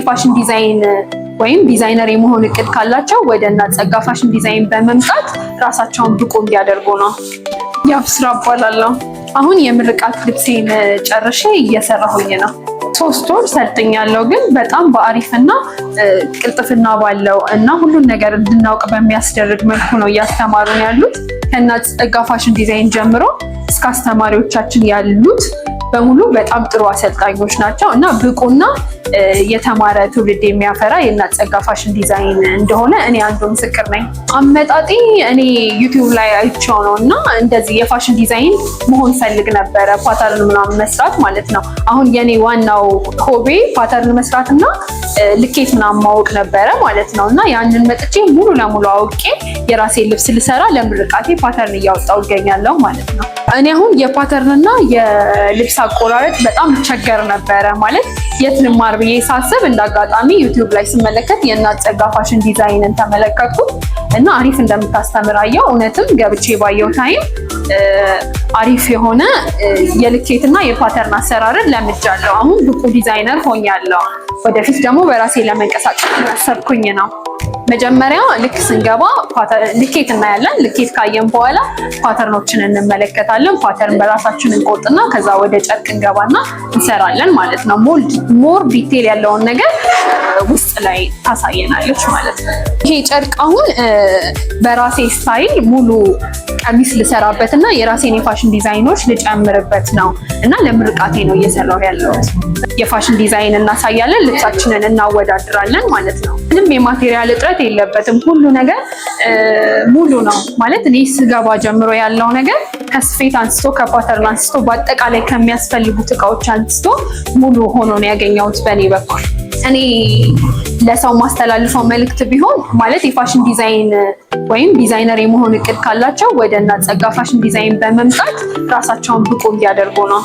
Fashion design ወይም ዲዛይነር የመሆን እቅድ ካላቸው ወደ እናት ጸጋ ፋሽን ዲዛይን በመምጣት ራሳቸውን ብቁ እንዲያደርጉ ነው። ያብስራ እባላለሁ። አሁን የምርቃት ልብሴን ጨርሼ እየሰራሁኝ ነው። 3 ወር ሰልጥኛለሁ፣ ግን በጣም በአሪፍና ቅልጥፍና ባለው እና ሁሉን ነገር እንድናውቅ በሚያስደርግ መልኩ ነው እያስተማሩን ያሉት። ከእናት ጸጋ ፋሽን ዲዛይን ጀምሮ እስከ አስተማሪዎቻችን ያሉት በሙሉ በጣም ጥሩ አሰልጣኞች ናቸው እና ብቁና የተማረ ትውልድ የሚያፈራ የእናት ጸጋ ፋሽን ዲዛይን እንደሆነ እኔ አንዱ ምስክር ነኝ። አመጣጤ እኔ YouTube ላይ አይቼው ነው እና እንደዚህ የ fashion design መሆን ፈልግ ነበረ፣ pattern ምናምን መስራት ማለት ነው። አሁን የኔ ዋናው hobby pattern መስራት እና ልኬት ምናምን ማወቅ ነበረ ማለት ነው። እና ያንን መጥቼ ሙሉ ለሙሉ አውቄ የራሴን ልብስ ልሰራ ለምርቃቴ pattern እያወጣው እገኛለሁ ማለት ነው። እኔ አሁን የ pattern እና የልብስ አቆራረጥ በጣም ቸገር ነበረ። ማለት የት ልማር ብዬ ሳስብ እንደ አጋጣሚ YouTube ላይ ስመለከት የእናት ጸጋ ፋሽን ዲዛይንን ተመለከትኩት እና አሪፍ እንደምታስተምር አየው። እውነትም ገብቼ ባየው time አሪፍ የሆነ የልኬትና የ pattern አሰራርን ለምጃለሁ። አሁን ብቁ ዲዛይነር ሆኛለሁ። ወደፊት ደግሞ በራሴ ለመንቀሳቀስ ያሰብኩኝ ነው። መጀመሪያ ልክ ስንገባ ልኬት እናያለን። ልኬት ካየን በኋላ pattern ኦችን እንመለከታለን። Pattern በራሳችን እንቆርጥና ከዛ ወደ ጨርቅ እንገባና እንሰራለን ማለት ነው። More detail ያለውን ነገር ውስጥ ላይ ታሳየናለች ማለት ነው። ይሄ ጨርቅ አሁን በራሴ style ሙሉ ቀሚስ ልሰራበት እና የራሴን የ fashion design ኦች ልጨምርበት ነው እና ለምርቃቴ ነው እየሰራሁ ያለሁት። የ fashion design እናሳያለን፣ ልብሳችንን እናወዳድራለን ማለት ነው። ምንም የ material እጥረት የለበትም። ሁሉ ነገር ሙሉ ነው ማለት እኔ ስገባ ጀምሮ ያለው ነገር ከስፌት አንስቶ፣ ከ pattern አንስቶ፣ በአጠቃላይ ከሚያስፈልጉት እቃዎች አንስቶ ሙሉ ሆኖ ነው ያገኘሁት በእኔ በኩል። እኔ ለሰው ማስተላልፈው መልእክት ቢሆን ማለት የ fashion design ወይም ዲዛይነር የመሆን እቅድ ካላቸው ወደ እናት ጸጋ ፋሽን ዲዛይን በመምጣት ራሳቸውን ብቁ እንዲያደርጉ ነው።